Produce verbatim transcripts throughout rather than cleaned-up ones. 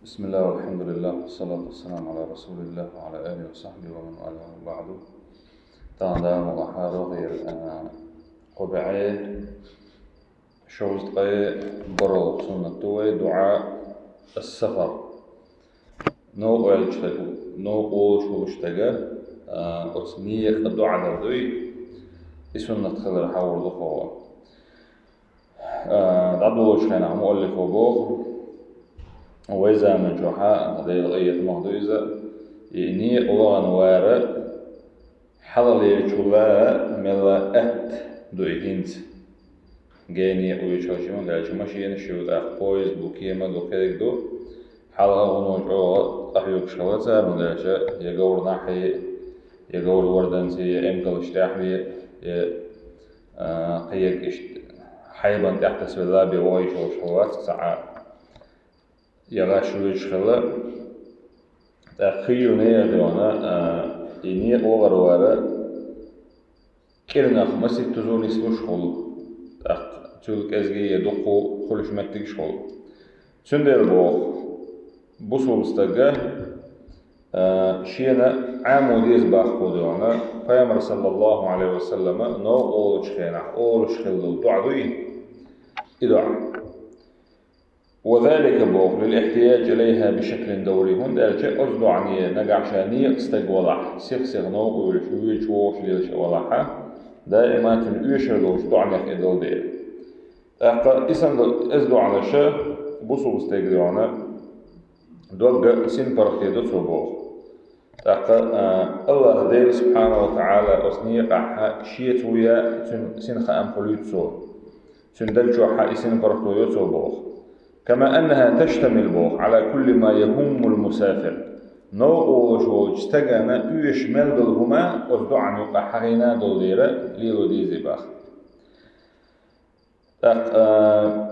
بسم الله والحمد لله والصلاة والسلام على رسول الله وعلى آله وصحبه ومن والاه وبعد. Тахана да мугӀахьару гӀир, а, кхо бӀе шовзткъе бархӀ суннат ду вай дуӀа ас-сафар. Новкъа ваьлча стага, новкъа волуш волча стага, а, оцу некъа дуӀа дар дуй, и суннат хилар хьахор ду кхо. А, дӀадолучу хенахь муаллифо боху, вай заман чохь а, Делан къинхетамах ду иза, и некъа вахана вара, хьалхалерчул а мелла атта ду и хӀинца. Гена некъа вуьйцуш хилча, хӀунда аьлча машенаш ю, тӀаккха поезд бу, кема ду, кхерг ду. Хьалха гӀуно чӀогӀа къахьоьгуш хилла цара, хӀунда аьлча я говран нахь е, я говран ворданца е, я эмкалаш тӀехь ве, я, а, кхерг иштта хьайбан тӀехь тасавелла бен вогӀийша волуш хилла вац цхьа а. Я гӀаш вуьйцуш хилла, тӀаккха хийла некъа дуьйна, а, и некъа вахар вара, кӀирнах масийтта зуламаш луш хуьлу, тӀаккха цул кӀезиг я дуккха хуьлуш меттигаш хуьлу. Цундела боху, бусулба стага, а, шена Ӏамо деза баккхо дуьйна, Пайхамар, саллаллаху Ӏалайхи ва саллама, новкъа волучу хенахь олуш хилла дуӀа дуй, и дуӀа. وذلك боху, للاحتياج إليها بشكل دوري, хӀунда аьлча оцу доӀане нагахь ша некъа стаг валахь, сих-сиха новкъа вуьйлуш, вуьйцуш вогӀуш лелаш валахь, даиман цуьнан оьшур долчу доӀанех и долу дела. ТӀаккха и санна эза доӀанаш бусулба стеган дуьйна догга синпаргӀат до цо боху. ТӀаккха, а, АллахӀ Дела, субхьанаху ва тагӀала, оцу некъахь шеца ву яа, цуьнан син хаам хуьлуьйту цо. Цуьнан даг чохь и синпаргӀато йо цо боху. كما أنها تشتمل боху على كل ما يهم المسافر. Новкъа волуш волчу стагана оьшуш мел долу хӀума оцу доӀан юкъахь хьахийна долу дела лело дезий баха. ТӀаккха, а,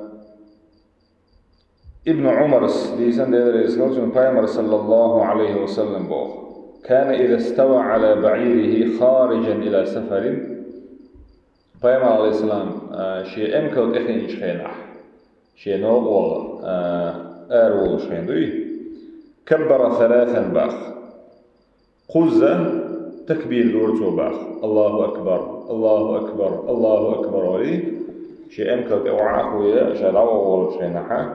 Ибн Ӏумарс дийцина, Дела реза хуьлда цунна, Пайхамар, саллаллаху Ӏалайхи ва саллам, боху: كان إذا استوى على بعيره خارجا إلى سفر. Пайхамар, Ӏалайхиссалам, а, шен эмкал тӀе хиъначу хенахь, шен новкъа вала, а, ара волуш хен дуй, كبر ثلاثا баха. Кхузза такбир дора цо баха. Аллаху акбар, Аллаху акбар, Аллаху акбар олий, шен эмкал тӀе охьа а хуьйя, ша дӀаваха волуш хенахь,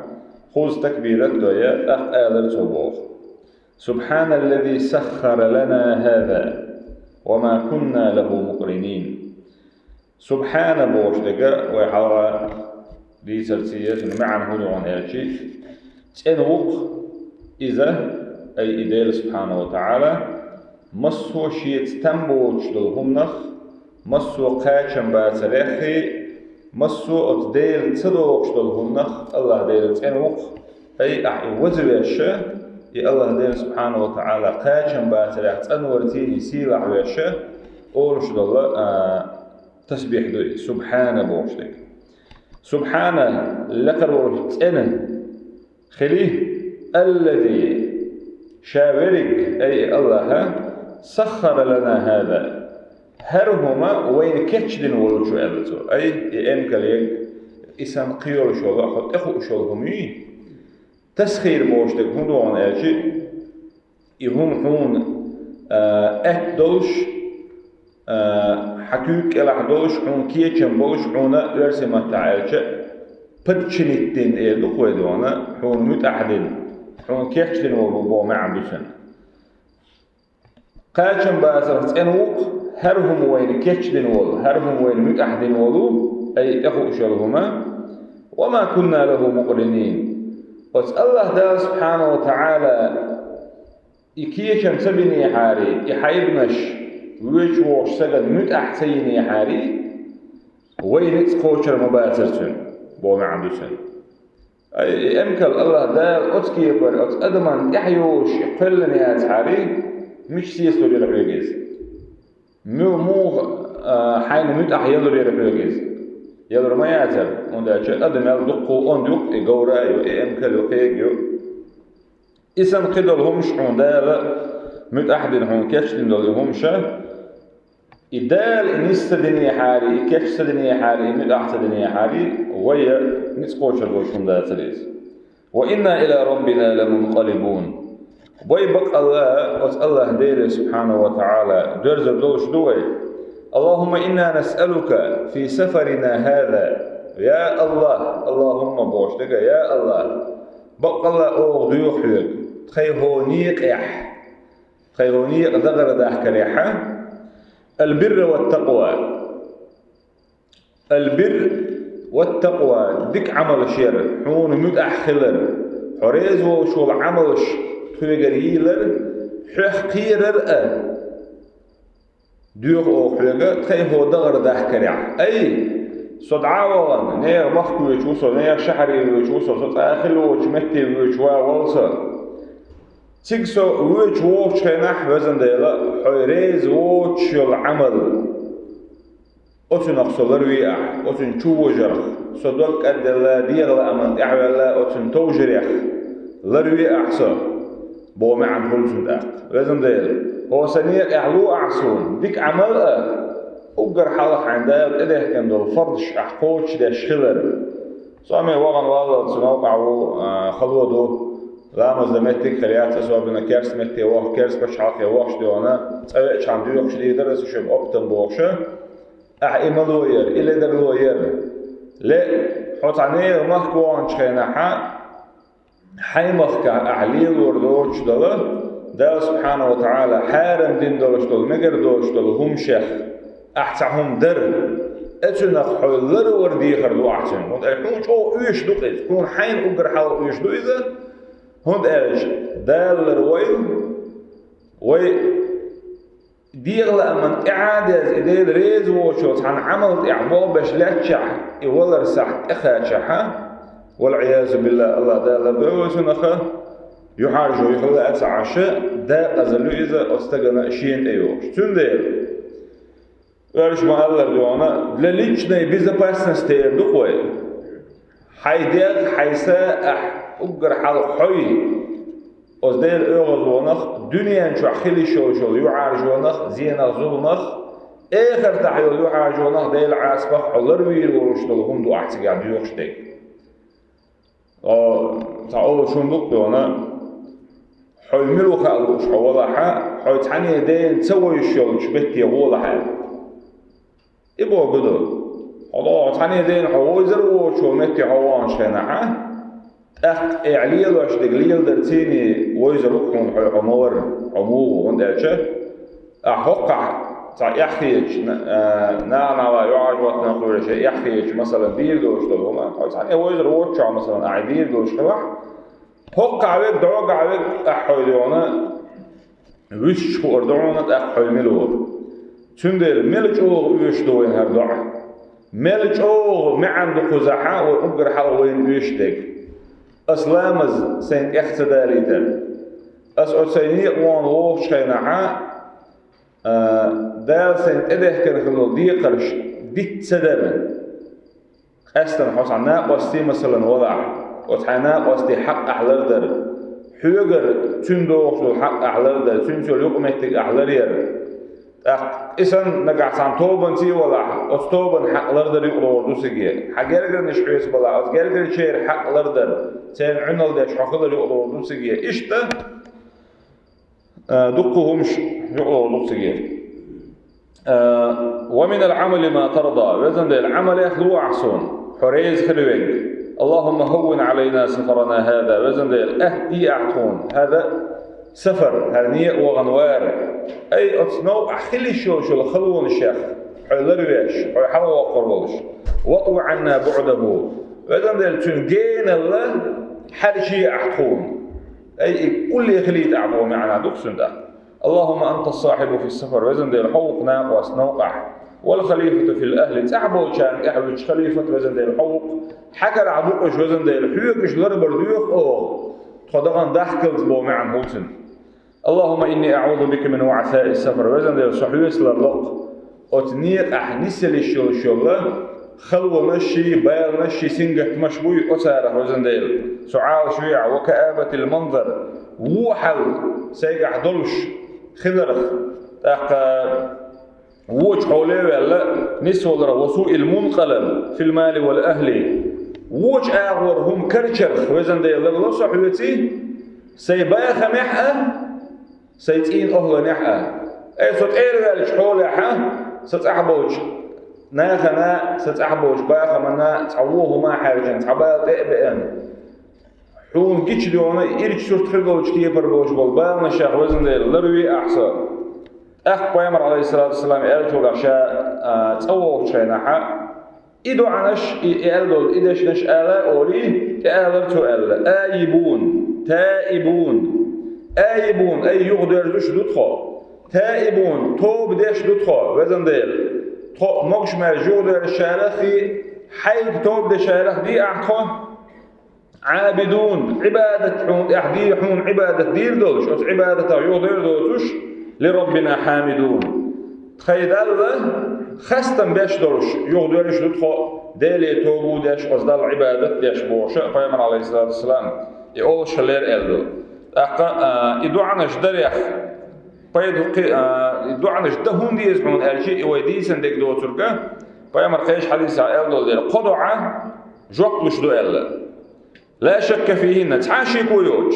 кхузза такбират а дой, тӀаккха алара цо боху: سبحان الذي سخر لنا هذا وما كنا له مقرنين. Субхьана бохуш дерг вай хьалха дийцарца, цуьнан маьӀна хӀун ду аьлча, цӀена ву-кх иза, ай и Дела, субхьана ва тагӀала, массо а шеца там боцуш долу хӀуманах, массо а кхачам бацареххий, массо а оцу Дела ца догӀуш долу хӀуманах АллахӀ Дела цӀена ву-кх, ай ахь и ваза веш, и АллахӀ Дела, субхьана ва тагӀала, кхачам бацарех цӀанварций, и сийлахь веш, олуш долу, а, тасбихь ду и, субхьана бохуш дерг. Субхьана, лекхара волуш цӀена хили, аллази, ша верриг, ай АллахӀ, саххара лана хӀаза, хӀара хӀума вайна кечдина волчу аьлла цо, ай и эмкал ерг, и санна кхин йолуш йолу, хьо тӀе хууш йолу хӀума юй? Тасхир бохуш дерг хӀун ду аьлча, и хӀума хьуна, а, аьтта долуш, а, хьан куьйга кӀелахь долуш, хьуна кечам болуш, хьуна оьрсийн маттахь аьлча, подчинить дина эр ду-кх вай дуьйна, хьуна муьтӀахь дина, хьуна кечдина волу боху маьӀна ду цуьнан. Кхачам бацарх цӀена ву-кх хӀара хӀума вайна кечдина волу, хӀара хӀума вайна муьтӀахь дина волу, ай тӀе хууш йолу хӀума, ва ма кунна лаху мукъринин. Оцу АллахӀ Дала, субхьана ва тагӀала, и кечам ца бинехьарий, и хьайбанаш воьдуш вогӀуш сагана муьтӀахь ца йинехьарий, вай ницкъ кхочур ма бацара цуьнан, боху маьӀна ду цуьнан. Ай, и эмкал АллахӀ Дала оцу кепара, оцу адаман тӀаьхьа йолуш и кхоьллина яцахьарий, мича сесалур яра хьоьга иза? Му-, муха, а, хьайна муьтӀахь ялур яра хьоьга иза? Ялур ма яцара, хӀунда аьлча адам аьлла дуккха онда ю-кх, и говр а ю, и эмкал ю, кхерг ю. И санна кхидолу хӀумаш хьуна Дала муьтӀахь дина, хьуна кечдина долу и хӀумаш, и Дала и нис ца динехьарий, и кеч ца динехьарий, и муьтӀахь ца динехьарий, вай ницкъ кхочур долуш хӀума дацара иза. وإنا إلى ربنا لمنقلبون. Вай бакъалла оцу АллахӀ Деле, субхьанаху ва тагӀала, доьрзур долуш ду вай. اللهم إنا نسألك في سفرنا هذا. Я АллахӀ, اللهم бохуш дерг, я АллахӀ, бакъалла оха доьху хьоьга тхайн хӀокху некъехь, тхайн хӀокху некъа дахар дахкарехь, البر والتقوى. البر والتقوى, дика Ӏамалш яр, хьуна муьтӀахь хилар, хьо реза волуш волу Ӏамалш тхоьгара йийлар, хьоьх кхерар а. Доьху оха хьоьга тхайн хӀокху дахар дахкарехь. Ай, со дӀа а вахана, нехан махка воьдуш ву со, нехан шахьаре воьдуш ву со, со цӀа хилла воцучу метте воьдуш ван волу со. Цига со воьдуш вогӀучу хенахь, везан Дела, хьо реза воцуш йолу Ӏамал, оцунах со ларве ахь, оцунна чу вожарх, со дог кӀадделла, дегӀан лааман тӀаьхьаваьлла, оцунна товжарех ларве ахь со, боху маьӀна хуьлу цуьнан тӀаккха. Везан Дела, хӀокху сан некъехь ло ахь суна дика Ӏамал а, уггар хьалха хьайн Дала тӀедехкина долу фардаш ахь кхочушдеш хилар. Со ме вахана валлалц новкъахь ву, а, хало ду, ламаз дан меттиг а хир яц, особенно керста метте воху, керста пачхьалкхе вохуш дуьйна, цӀа веачхьана доьхуш дийр дара аса шуьга опытан бохуша. Ахьа и ма лояра, и ледарло яра. Ле, хьо цхьа нехан махка ваханчу хенахьа, хьайн махкахь ахьа лелор доцуш долу, Дала субхьанаху ва тагӀала хьарам дина долуш долу, мегар долуш долу хӀумнашех ахьа цхьа хӀума дара, оцунах хьо ларвар дехар ду ахьа цуьнан. ХӀунда аьлча хьуна чӀогӀа оьшуш ду иза, хьуна хьайна уггар хьалха оьшуш ду иза, хӀунда аьлча Дала ларвойла вай. ДегӀан лааман тӀаьхьа а деза, и Дела реза воцучу цхьана Ӏамал тӀехь болх беш лаьттачахь, и валар сахьт тӀекхачахьа, валӀиязу биллахӀ, АллахӀ Дала лардойла вай цунах, юьхьӀаьржо юха а ца Ӏаш, декъазалла ю иза оцу стагана шена тӀе йогӀуш. Цундела, оьрсаша ма-аллара дуьйна, для личной безопасности эр ду-кх вай. Хьайн дегӀ, хьайн са ахь уггар хьалха хьой. Оцу Делан оьгӀазвонах, дуьнен чохь хила йиш йолуш йолу юьхьӀаьржонах, зенах, зуламах, эхартахь йолу юьхьӀаьржонах, Делан Ӏазапах хьо ларвийр волуш долу хӀума ду ахь цигахь доьхуш дерг. О, цхьа олуш хӀума ду-кх дуьйна, хьой мила ву хаа лууш хьо валахьа, хьой цхьаьна дена ца вевзаш йолчу метте гӀолахьа. И бохург ду. Хьо догӀу цхьаьна дена хьо вовзар а воцучу метте хьо ваханчу хенахьа, тӀаккха эхь лелош дерг леладар цийний вовзар ву хьуна хьо, хьо ма вара, хьо муха ву, хӀунда аьлча ахь хӀоккхахь цхьа эхь хеташ, на-, а, наха-наха юьхьӀаьржа ваттана хуьйра шайн эхь хеташ, масалан, дийр долуш долу хӀума, хьо цхьаьна вовзар воцучохь, масалан, ахь дийр долуш хилахь, хӀоккхахь верг, дӀогахь верг ахь хьой дуьйна, вуьшта хуур ду хьуна тӀаккха хьой мила ву. Цундела мел чӀогӀа оьшуш ду вайна хӀара доӀа. Мел чӀогӀа маьӀна ду кхузахьа вай уггар хьалха вайна оьшуш дерг. Ас ламаз сайн тӀех ца далийтар. Ас оцу сайн некъа вон вогӀучу хенахьа, а, Дала сайн тӀедехкар хилла декхарш диц ца дара. Къаьстина хьо цхьа накъостий, масалан, валахь, оцу хьайн накъостий хьакъ ахь лардар, хьоьгара цуьнан догӀуш долу хьакъ ахь лардар, цуьнца йолу юкъаметтиг ахь ларъяр. ТӀаккха и санна нагахь цхьана тобанций валахь, оцу тобанан хьакъ лардар юкъадогӀур ду циге. Хьан гергарнаш хьоьца балахь, оцу гергарчеран хьакъ лардар, церан Ӏуьналла деш хьо хилар юкъадогӀур ду циге. Иштта А, дуккха хӀумаш юкъа ду циге. А, ومن العمل ما ترضى. Везан Дела, Ӏамалех ло ахь суна, хьо реза хила верг. اللهم هون علينا سفرنا هذا. Везан Дела, аьтто де ахь тхуна. هذا سفر, хӀара некъа вахана вар. Ай, оцу новкъахь хила йиш йолуш йолу халонашех хьо ларвеш, хьо хьалавоккхур волуш. واطو عنا بعده. Везан Дела, цуьнан геналла хьаьрчае ахь тхуна. Ай, и улле хилийта ахь боху маьӀна ду-кх цуьнан тӀаккха. اللهم أنت الصاحب في السفر, везан Дела, хьо ву-кх накъост новкъахь. والخليفة في الأهل, цӀахь болчарна тӀехь вуьтуш халифат, везан Дела, хьо ву-кх. Хьан карахь бу-кх уьш, везан Дела, хьоьга уьш ларбар доьху оха. Тхо дахана дахкалц боху маьӀна хуьлу цуьнан. اللهم إني أعوذ بك من وعثاء السفر, везан Дела, со хьоьца ларло-кх. Оцу некъахь нисъяла йиш йолуш йолу халонаш а, баланаш а, сингаттамаш а буй оцарах, везан Дела. Со Ӏалашве ахь, وكآبة المنظر, вон хьал сайгахь долуш хиларх, тӀаккха вочу хьоле а ваьлла нисваларх, وسوء المنقلب في المال والأهل. Вочу агӀор хӀума карчарх, везан Дела, ларло со хьоьца, сайн бахамехь а, сайн цӀийнан охӀланехь а. Ай, со тӀера ваьллачу хьолехь а, сан цӀахь болчу нахана, сан цӀахь болчу бахамна цхьа вон хӀума а хьаьрчина, цхьа бала тӀе а беана, хьуна гича дуьйна ирча сурт хир долчу кепара болуш болу баланашах, везан Дела, ларве ахь со. ТӀаккха пайхамар, Ӏалайхиссалату вассалам, аьллачул тӀаьхьа ша, а, цӀа вогӀучу хенахь, и доӀанаш, и, и аьлла долу, и дешнаш ала а олий, тӀеалар цо аьлла: «Айибун, таибун, айибун, ай, юхадоьрзуш ду тхо, таибун, тоба деш ду тхо, везан Дела. Тхо могуш-маьрша юхадоьрзучарах а, хьайга тоба дечарах а ди ахь тхо». Ӏабидун, Ӏибадат хьуна тӀехь дийр, хьуна Ӏибадат дийр долуш, оцу Ӏибадатах юхадер доцуш, ли Раббина хьамидун. Тхайн Далла хастам беш долуш, юхадоьрзуш ду тхо, Деле тоба деш, оцу Далла Ӏибадат деш бохуш, пайхамар, Ӏалайхиссалату вассалам, и олуш хилла аьлла ду. ТӀаккха, а, и доӀанаш дарех, пайда кхи-, а, и доӀанаш дан хӀунда деза хьуна аьлча, и вай дийцина дерг доцург, пайхамар кхечу хьадисехь аьлла долу дела, кхо доӀа жоп луш ду аьлла. Ла шакка фихинна, цхьа а шеко йоцуш.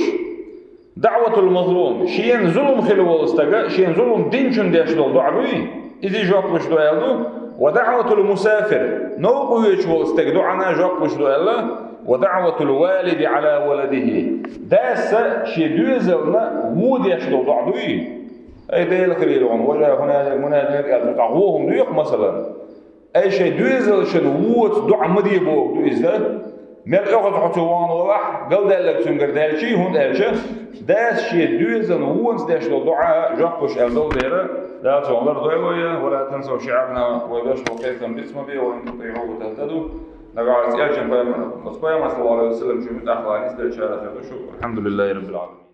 ДаӀватул мазлум, шена зулам хилла волу стага, шена зулам динчун деш долу доӀа дуй, иза жоп луш ду аьлла ду, ва даӀватул мусафир, новкъа воьдуш волу стага доӀана жоп луш ду аьлла, ва даӀватул валиди Ӏала валадихи, дас шен доьзална вон деш долу доӀа дуй. Ай, Дела хилийла хьуна, важа хӀуна, хӀуна, хӀуна, вон хӀума дуьйху, масалан. Ай, шайн доьзалшна воца доӀа ма де бохург ду иза. Мел оьгӀаз хьо цу вон валахь, галдаьлларг цуьнгара даьлчий, хӀунда аьлча дас шен доьзална вонца деш долу доӀа жоп луш аьлла долу дела, Дала цунах лардойла вай, ва ла тансав шиӀарана, вай беш болу кхетам диц ма бе, ва ин тутиӀуху тахтаду. Нагахь цӀерчан пайхамар, пайхамар саллаллаху Ӏалайхи ва саллам, чу муьтӀахь лайна иза делчарах хир ду шу. Алхьамдулиллахи раббил Ӏаламин.